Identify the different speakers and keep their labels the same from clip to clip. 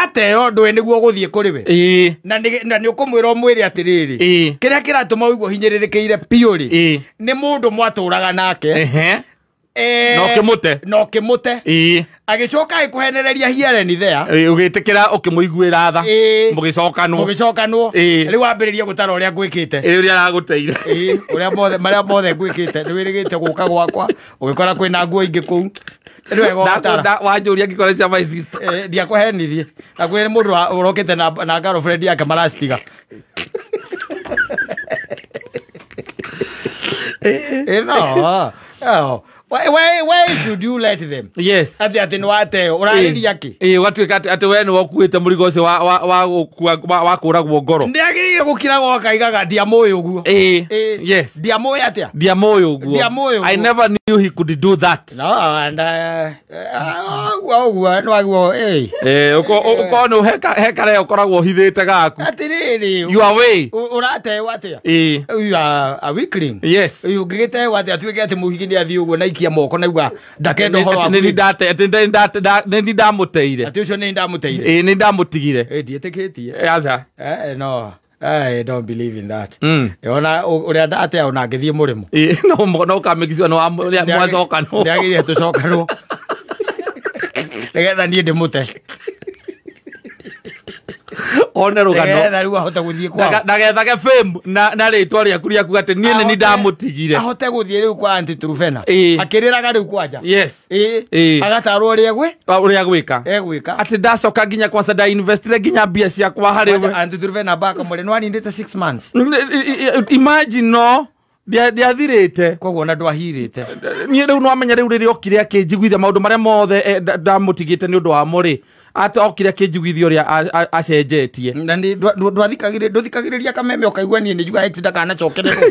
Speaker 1: Wateo ndũĩ nĩguo ũgũthiĩ kũrĩ we.
Speaker 2: Ĩĩ.
Speaker 1: Na nĩ ũkũmwĩra ũmwĩre atĩrĩrĩ.
Speaker 2: Ĩĩ.
Speaker 1: Kĩrĩa kĩratũma ũigue ũhinyĩrĩrĩkĩire biũ rĩ.
Speaker 2: Ĩĩ.
Speaker 1: Nĩ mũndũ mwatũraga nake.
Speaker 2: Ehe. Na ũkĩmũte.
Speaker 1: Na ũkĩmũte.
Speaker 2: Ĩĩ.
Speaker 1: Agĩcoka agĩkũhenereria here and there.
Speaker 2: Ĩĩ, ũgĩtĩkĩra ũkĩmũiguĩra tha.
Speaker 1: Ĩĩ.
Speaker 2: Mũgĩcokanwo.
Speaker 1: Mũgĩcokanwo.
Speaker 2: Ĩĩ.
Speaker 1: Rĩu wambĩrĩria gũtara ũrĩa ngwĩkĩte.
Speaker 2: Ĩĩ, ũrĩa aragũteire.
Speaker 1: Ĩĩ, ũrĩa mothe marĩa mothe ngwĩkĩte nĩ wĩrĩgĩte gũka gwakwa ũgĩkora kwĩna nguo ingĩ kũu. Nĩ wega ũgatara.
Speaker 2: Wanjũria ngĩkora cia my sister.
Speaker 1: Ndiakũhenirie. Nakwĩra nĩ mũndũ ũrokĩte na girlfriend yake maracitiga. No. Oh. Why should you let them?
Speaker 2: Yes.
Speaker 1: Ati ati nĩ wateo ũrarĩria kĩ?
Speaker 2: Ĩĩ, ũgatuĩka atĩ we nĩwe ũkuĩte mũrigo ũcio wa kũragwo ngoro.
Speaker 1: Ndĩagĩrĩire gũkira gwakaigaga ndiamũĩ ũguo.
Speaker 2: Ĩĩ.
Speaker 1: Ĩĩ.
Speaker 2: Yes.
Speaker 1: Ndiamũĩ atĩa?
Speaker 2: Ndiamũĩ ũguo.
Speaker 1: Ndiamũĩ ũguo.
Speaker 2: I never knew he could do that.
Speaker 1: No, and ũguo nĩwaguo, ĩĩ.
Speaker 2: Ĩĩ, ũkorwo nĩ he karĩa ũkoragwo ũhithĩte gaku.
Speaker 1: Atĩrĩrĩ.
Speaker 2: You are way.
Speaker 1: Ũrateo atĩa?
Speaker 2: Ĩĩ.
Speaker 1: You are a weakling.
Speaker 2: Yes.
Speaker 1: Ũngĩgĩteo atĩa atuĩke atĩ mũhiki nĩ athiĩ ũguo na ikia moko na uga ndakenda ũhoro wa
Speaker 2: Nĩ nĩ ndamũteire.
Speaker 1: Atĩ ũcio nĩ ndamũteire.
Speaker 2: Ĩĩ, nĩ ndamũtigire.
Speaker 1: Ĩĩ, ndiĩtĩkĩtie.
Speaker 2: Aca.
Speaker 1: No. I don't believe in that. Ona ũrĩa ndatea ona ngĩthiĩ mũrĩmo.
Speaker 2: Ĩĩ, no ũkamĩkicua nĩ mwacokanwo.
Speaker 1: Ndĩagĩrĩire tũcokanwo. Nĩgetha niĩ ndĩmũte.
Speaker 2: One rũgano.
Speaker 1: Nĩgetha rĩu ahote gũthiĩ kwao.
Speaker 2: Ndagethage fame na rĩtwa rĩaku rĩaku atĩ niĩ nĩ ndamũtigire.
Speaker 1: Ahote gũthiĩ rĩu kwa Aunty Trufena. Akĩrĩraga rĩu kwanja.
Speaker 2: Yes.
Speaker 1: Ĩĩ. Agatarwo ũrĩa
Speaker 2: ũrĩa gwĩka.
Speaker 1: Egwĩka.
Speaker 2: Atĩ ndacoka nginya kwanza nda investire nginya mbia ciakwa harĩ we.
Speaker 1: Aunty Trufena baka mũrĩ nĩwanindĩte 6 months.
Speaker 2: Imagine no. Ndiathirĩte.
Speaker 1: Koguo ona ndwahirĩte.
Speaker 2: Niĩ rĩu nĩwamenya rĩu rĩrĩa okire akĩnjiguithia maũndũ marĩa mothe ndamũtigĩte nĩ ũndũ wamo rĩ. Ate okire akĩnjiguithia ũrĩa acenjetie.
Speaker 1: Na nĩ ndwathikagĩrĩria kameme ũkaigua niĩ nĩ njugaga ex ndakanacokererwo.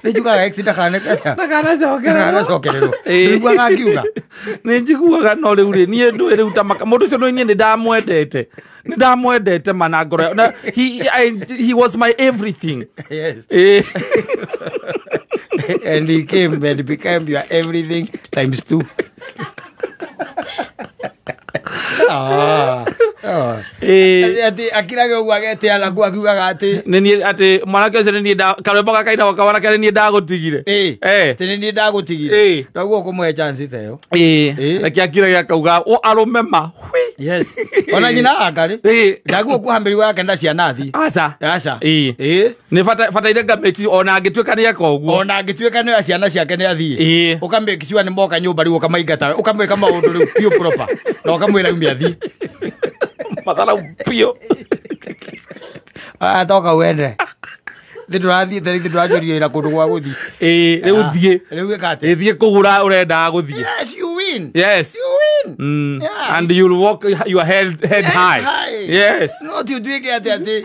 Speaker 1: Nĩ njugaga ex ndakanacokererwo. Ndũiguaga ngiuga?
Speaker 2: Nĩ njiguaga no rĩu rĩ niĩ ndũĩ rĩu ta mũndũ ũcio niĩ nĩ ndamwendete. Nĩ ndamwendete ma na ngoro. Na he was my everything.
Speaker 1: Yes. And he came and became your everything times 2. Ati akirage ũguo agetea na akiugaga atĩ
Speaker 2: nĩ niĩ atĩ mwanake ũcio nĩ niĩ karwĩmbo gakainagwo ka mwanake nĩ niĩ ndagũtigire.
Speaker 1: Atĩ nĩ niĩ ndagũtigire. Noguo ũkũmũhe chance ta ĩyo.
Speaker 2: Ĩĩ. Reke akirage akauga arũme ma.
Speaker 1: Yes. Ona nyina anga rĩ. Ndaguo kuoha mĩrigo yake na ciana athiĩ.
Speaker 2: Aca.
Speaker 1: Aca.
Speaker 2: Ĩĩ.
Speaker 1: Ĩĩ.
Speaker 2: Nĩ bataire ngamĩki ona angĩtuĩka nĩ eka ũguo.
Speaker 1: Ona angĩtuĩka nĩ oya ciana ciake nĩ athiĩ.
Speaker 2: Ĩĩ.
Speaker 1: Ũkamake sure nĩ moka nyũmba rĩu ũkamaingata. Ũkamwĩka maũndũ rĩu biũ proper. Na ũkamwĩra ume athiĩ.
Speaker 2: Matharau biũ.
Speaker 1: Toka uende. Thĩ ndũrathiĩte rĩngĩ ndũranjũria wĩra kũndũ gwa gũthiĩ.
Speaker 2: Ĩĩ, rĩu thiĩ.
Speaker 1: Rĩu ĩka atĩa?
Speaker 2: Ĩthiĩ kũgũra ũrendaga gũthiĩ.
Speaker 1: Yes, you win.
Speaker 2: Yes.
Speaker 1: You win. Yeah.
Speaker 2: And you'll walk your head high. Yes.
Speaker 1: No ti ũtuĩke atĩ atĩ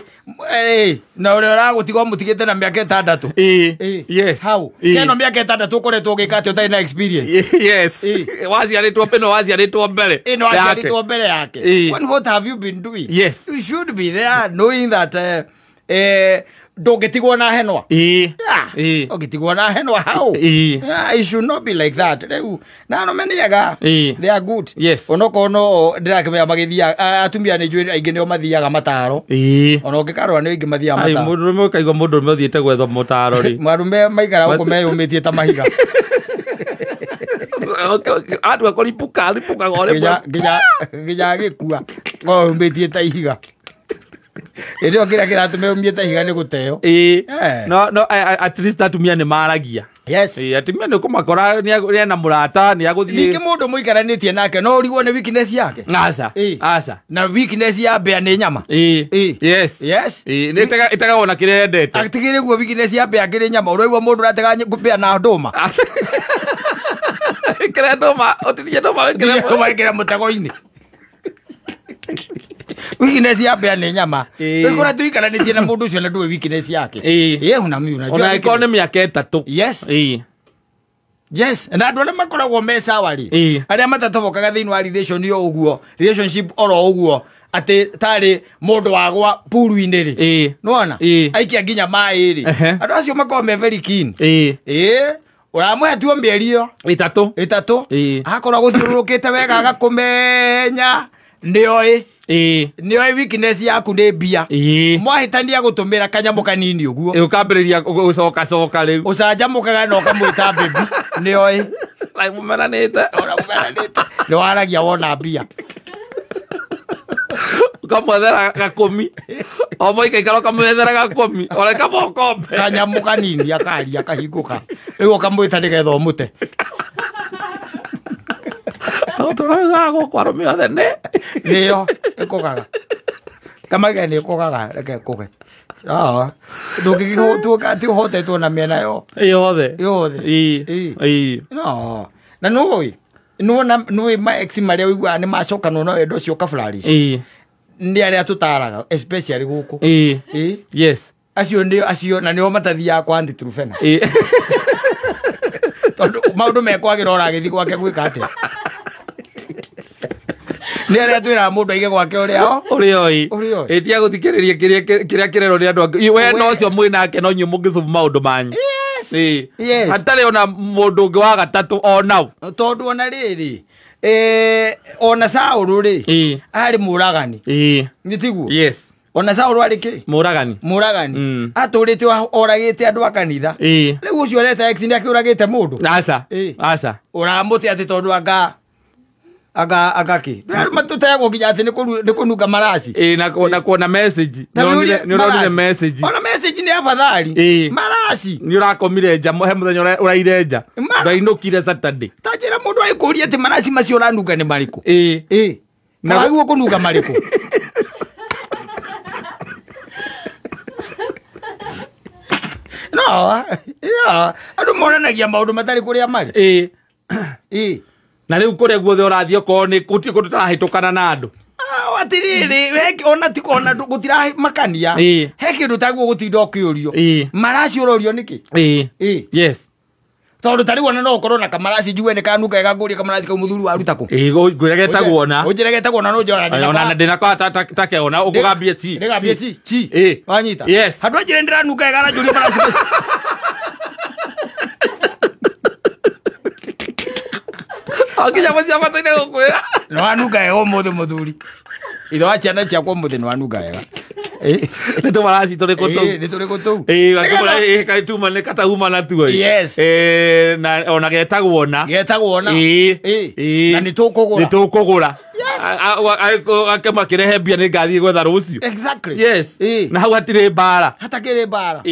Speaker 1: na ũrĩa ũragũtiga ũmũtigĩte na mĩaka ĩtandatũ.
Speaker 2: Ĩĩ. Yes.
Speaker 1: How? Keno mĩaka ĩtandatũ ũkoretwo ũgĩka atĩ ũtarĩ na experience.
Speaker 2: Yes. Waciarĩtwo ĩno waciarĩtwo mbere.
Speaker 1: Ĩno waciarĩtwo mbere yake. What have you been doing?
Speaker 2: Yes.
Speaker 1: You should be there knowing that ndũngĩtigwo na henwa.
Speaker 2: Ĩĩ.
Speaker 1: Ũngĩtigwo na henwa how?
Speaker 2: Ĩĩ.
Speaker 1: It should not be like that. Rĩu na arũme nĩ ega.
Speaker 2: Ĩĩ.
Speaker 1: They are good.
Speaker 2: Yes.
Speaker 1: Onokorwo no ndĩrakĩmenya magĩthiaga atumia nĩ njũĩ aingĩ nĩo mathiaga mataro.
Speaker 2: Ĩĩ.
Speaker 1: Ona ũngĩkarora nĩ aingĩ mathiaga mataro.
Speaker 2: Mũndũrũme ũkaigua mũndũrũme ũthiĩte gwetha mũtaro rĩ.
Speaker 1: Marume maikara gũkũ meyũmĩtie ta mahiga.
Speaker 2: Atua kũripũka ripũkaga o rĩmwe.
Speaker 1: Nginya agĩkua oyũmĩtie ta ihiga. Ĩrĩa kĩrĩa kĩratũma ũmie ta ihiga nĩ gũteo.
Speaker 2: Ĩĩ. No no at least atumia nĩ maragia.
Speaker 1: Yes.
Speaker 2: Ĩĩ, atumia nĩ ũkũmakora nĩ ena mũrata nĩ agũthiĩ.
Speaker 1: Ningĩ mũndũ mũikaranĩtie nake no ũrigwo nĩ weakness yake.
Speaker 2: Aca. Aca.
Speaker 1: Na weakness ya mbĩa nĩ nyama.
Speaker 2: Ĩĩ. Yes.
Speaker 1: Yes.
Speaker 2: Ĩĩ, nĩ ĩtegagwo na kĩrĩa endete.
Speaker 1: Atigĩrĩ guo weakness ya mbĩa kĩrĩ nyama ũraigua mũndũ ũratega mbĩa na ndũma.
Speaker 2: Ĩkĩra ndũma, ũtinie ndũma wĩkĩre
Speaker 1: ndũma ĩkĩre mũtego-inĩ. Weakness ya mbĩa nĩ nyama.
Speaker 2: Ĩĩ.
Speaker 1: Ũkora tuikaranĩtie na mũndũ ũcio na ndũĩ weakness yake.
Speaker 2: Ĩĩ.
Speaker 1: Ĩĩ, una mimi unajua.
Speaker 2: Ona ĩkorwo nĩ mĩaka 3.
Speaker 1: Yes.
Speaker 2: Ĩĩ.
Speaker 1: Yes. Na andũ arĩa makoragwo me sawa rĩ.
Speaker 2: Ĩĩ.
Speaker 1: Arĩa matatobokaga thĩinĩ wa relation yo ũguo, relationship oro ũguo. Atĩ tarĩ mũndũ wagwa puru-inĩ rĩ. Nĩwona? Aikia nginya maĩ rĩ. Andũ acio makoragwo me very keen. Ũramũhe tuo mĩeri ĩyo
Speaker 2: 3.
Speaker 1: 3. Akorwo gũthiũrũrũkĩte wega agakũmenya. Nĩoĩ. Nĩoĩ weakness yaku nĩ mbia. Mwahĩtania gũtũmĩra kanyamũ kanini ũguo.
Speaker 2: Ũkambĩrĩria gũcokacoka rĩu.
Speaker 1: Ũcanjamũkaga na ũkamwĩta baby. Nĩoĩ.
Speaker 2: Mũmeranĩte.
Speaker 1: Ona mũmeranĩte. Nĩwaragia wona mbia.
Speaker 2: Ũkamwethera gakũmi. O mũikaikara ũkamwethera gakũmi. Ona kamokombe.
Speaker 1: Kanyamũ kanini akaria akahingũka. Rĩu ũkamwĩta nĩgetha ũmũte.
Speaker 2: Tũraugaga gũkũ arũme othe nĩ.
Speaker 1: Nĩyo ĩkũgaga. Kamage nĩ ĩkũgaga reke ĩkũge. Ndũngĩkĩhũtwo atĩ ũhotetwo na mĩena yo.
Speaker 2: Yothe.
Speaker 1: Yothe. No. Na nũĩ. Nĩwona nũĩ ma ex marĩa ũiguaga nĩ macokanwo na wendo ũcio ũka flourish. Nĩ arĩa tũtaraga especially gũkũ.
Speaker 2: Yes.
Speaker 1: Acio nĩo acio na nĩo matathiaga kwa Aunty Truphena. Tondũ maũndũ mekwagĩra ũragĩthiĩ gwake gwĩka atĩa? Nĩ arĩa twĩraga mũndũ aige gwake ũrĩa o?
Speaker 2: Ũrĩa oĩ.
Speaker 1: Ũrĩa oĩ.
Speaker 2: Ĩtia gũthikĩrĩria kĩrĩa kĩrerwo nĩ andũ angĩ. We no ũcio mwĩ nake no inyuĩ mũngĩsolve maũndũ manyu.
Speaker 1: Yes. Yes.
Speaker 2: Hatarĩ ona mũndũ ũngĩ wa gatatũ o nau.
Speaker 1: Tondũ ona rĩrĩ, ona Saũlũ rĩ, arĩ mũragani. Nĩ tiguo?
Speaker 2: Yes.
Speaker 1: Ona Saũlũ arĩ kĩ?
Speaker 2: Mũragani.
Speaker 1: Mũragani. Atũrĩte oragĩte andũ a kanitha. Rĩu ũcio areta ex nĩ akĩũragĩte mũndũ.
Speaker 2: Aca. Aca.
Speaker 1: Ũramũte atĩ tondũ anga kĩ? Matũteagwo nginya atĩ nĩ kũnunga maraci.
Speaker 2: Na kuona message. Nĩ ũronire message.
Speaker 1: Ona message nĩ afadhali. Maraci.
Speaker 2: Nĩ ũrakomire nja, he mũthenya ũraire nja. Ndainũkire Saturday.
Speaker 1: Ta njĩra mũndũ agĩkũria atĩ maraci macio ũranunga nĩ marĩkũ? Na wagĩrĩirwo kũnunga marĩkũ? No, andũ monanagia maũndũ matarĩ kũrĩa marĩ.
Speaker 2: Na rĩu kũrĩa guothe ũrathiĩ okorwo nĩ gũtirĩ kũndũ tũrahĩtũkana na andũ.
Speaker 1: Atĩrĩrĩ, ona ti ona gũtiramakania. He kĩndũ taguo gũtinda ũkĩũrio. Maraci ũrorio nĩkĩ?
Speaker 2: Yes.
Speaker 1: Tondũ ta rĩu ona no ũkorwo na kamaraci njigue nĩ kanunga wega ngũrie kamaraci kau mũthuri waruta kũ?
Speaker 2: Ngwĩre getagwo ona.
Speaker 1: Ũnjĩre getagwo ona no njĩra.
Speaker 2: Ona ndĩna take ona ũkũgambie chi.
Speaker 1: Ndĩgambie chi. Chi. Wanyita.
Speaker 2: Yes.
Speaker 1: Handũ anjĩre ndĩranunga wega aranjũria maraci macio.
Speaker 2: Nginya mũciĩ abataire gũkwĩra.
Speaker 1: Nĩ wanunga wega ũmũthĩ mũthuri. Ithe wa ciana ciakwa ũmũthĩ nĩ wanunga wega.
Speaker 2: Nĩ tũmaraci tũrĩkũ tũu?
Speaker 1: Nĩ tũrĩkũ tũu?
Speaker 2: Gakĩmũra, kaĩ tuma nĩ katauma na tuo.
Speaker 1: Yes.
Speaker 2: Na ona getagwo ona.
Speaker 1: Getagwo ona. Na nĩ tũkũgũra.
Speaker 2: Nĩ tũkũgũra.
Speaker 1: Yes.
Speaker 2: Akĩrehe mbia nĩ ngathiĩ gwetha rũciũ.
Speaker 1: Exactly.
Speaker 2: Yes. Na hau hatirĩ mbara.
Speaker 1: Hatakĩrĩ mbara.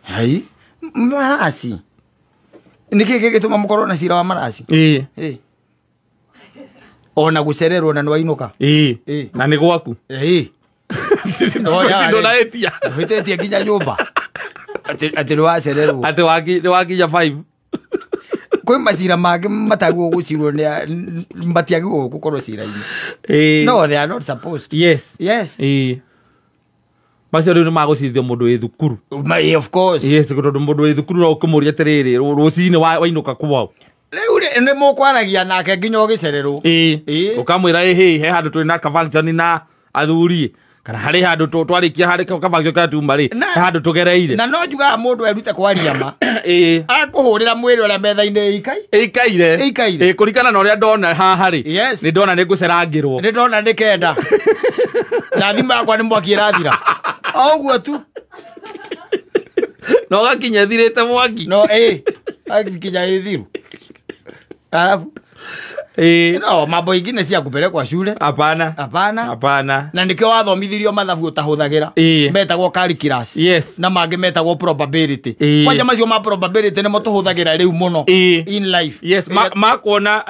Speaker 1: Hai. Maraci. Nĩkĩ gĩgĩtũma mũkorwo na cira wa maraci? Ona gũcererwo na nĩwainũka.
Speaker 2: Na nĩ gwaku. Ndũrahĩtia.
Speaker 1: Ndũhĩtĩtie nginya nyũmba. Atĩ nĩwacererwo.
Speaker 2: Atĩ nĩwakinya 5.
Speaker 1: Kwĩ macira mangĩ matagwo gũcirwo nĩ matiagĩrĩirwo gũkorwo cira-inĩ. No, they are not supposed.
Speaker 2: Yes.
Speaker 1: Yes.
Speaker 2: Macio rĩu nĩ magũcirithio mũndũ wĩ thukuru.
Speaker 1: Of course.
Speaker 2: Yes, tondũ mũndũ wĩ thukuru no ũkĩmũria atĩrĩrĩ, rũcinĩ wainũka kwao.
Speaker 1: Rĩu nĩ mũkwaragia nake nginya ũgĩcererwo.
Speaker 2: Ũkamwĩra ĩhĩ, he handũ twĩ na kabanjani na athuri. Kana harĩ handũ twarĩkia harĩ kabanjani karĩa tuma rĩ, he handũ tũgereire.
Speaker 1: Na no njugaga mũndũ erute kwaria ma. Akũhũrĩra mwĩrĩ ũrĩa metha-inĩ
Speaker 2: ĩikaire.
Speaker 1: Ĩikaire.
Speaker 2: Kũringana na ũrĩa ndona haha rĩ.
Speaker 1: Yes.
Speaker 2: Nĩ ndona nĩ ngũcerangĩrwo.
Speaker 1: Nĩ ndona nĩ kenda. Na thimũ yakwa nĩ mwaki ĩrathira. O ũguo tu.
Speaker 2: No gakinya ĩthirĩte mwaki.
Speaker 1: No, akinya ĩthiru. Alafu no mambo ingine si ya kupelekwa shule.
Speaker 2: Hapana.
Speaker 1: Hapana.
Speaker 2: Hapana.
Speaker 1: Na nikio wathomithirio mathabu utahuthagira. Metagwo calculus.
Speaker 2: Yes.
Speaker 1: Na mangi metagwo probability. Kwanja macio ma probability nimo tuhuthagira riu muno in life.
Speaker 2: Yes, makuona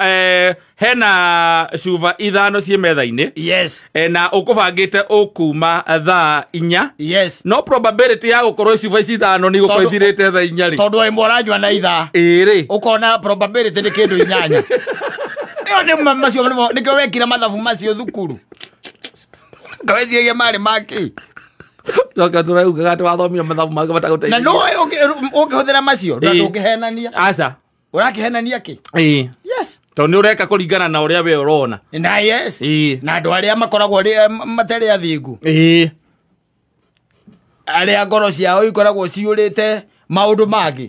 Speaker 2: hena cuba 5 ciĩ metha-inĩ.
Speaker 1: Yes.
Speaker 2: Na ukubangite ukuma thaa 4.
Speaker 1: Yes.
Speaker 2: No probability ya gukorwo cuba ici 5 ni gukorwo ithirite thaa 4 ri.
Speaker 1: Tondu ĩmwe ũranyua na ithaa.
Speaker 2: Ĩrĩ.
Speaker 1: Ukona probability ni kindu 8. Ĩyo nĩ macio nĩkĩo wekire mathabu macio thukuru. Kaweciria marĩ makĩ.
Speaker 2: Coka tũraugaga atĩ wathomire mathabu mangĩ matagũteithia.
Speaker 1: Na no ũngĩhũthĩra macio ndũngĩhenania.
Speaker 2: Aca.
Speaker 1: Ũrakĩhenania kĩ?
Speaker 2: Ĩĩ.
Speaker 1: Yes.
Speaker 2: Tondũ nĩ ũreka kũringana na ũrĩa we ũrona.
Speaker 1: Na yes. Na andũ arĩa makoragwo matarĩ athingu. Arĩa ngoro ciao ikoragwo ciyũrĩte maũndũ mangĩ.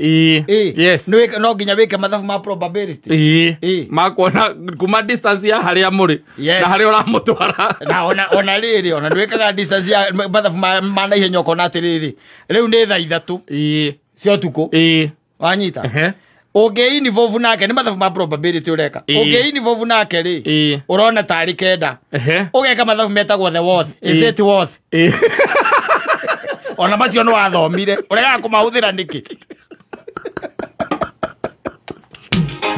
Speaker 2: Yes.
Speaker 1: No nginya wĩke mathabu ma probability.
Speaker 2: Makuona kuma distance ya harĩa mũrĩ na harĩa ũramũtwara.
Speaker 1: Na ona rĩrĩ ona ndwĩkaga distance ya mathabu ma naihenya ũkona atĩrĩrĩ rĩu nĩ thaa 3 cia ũtukũ. Wanyita. Ũngĩ involve nake nĩ mathabu ma probability ũreka. Ũngĩ involve nake rĩ ũrona tarĩ 9. Ũgeka mathabu metagwo the worth. Is it worth? Ona macio no wathomire ũregaga kũmahũthĩra nĩkĩ?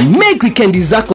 Speaker 3: Make weekend zako.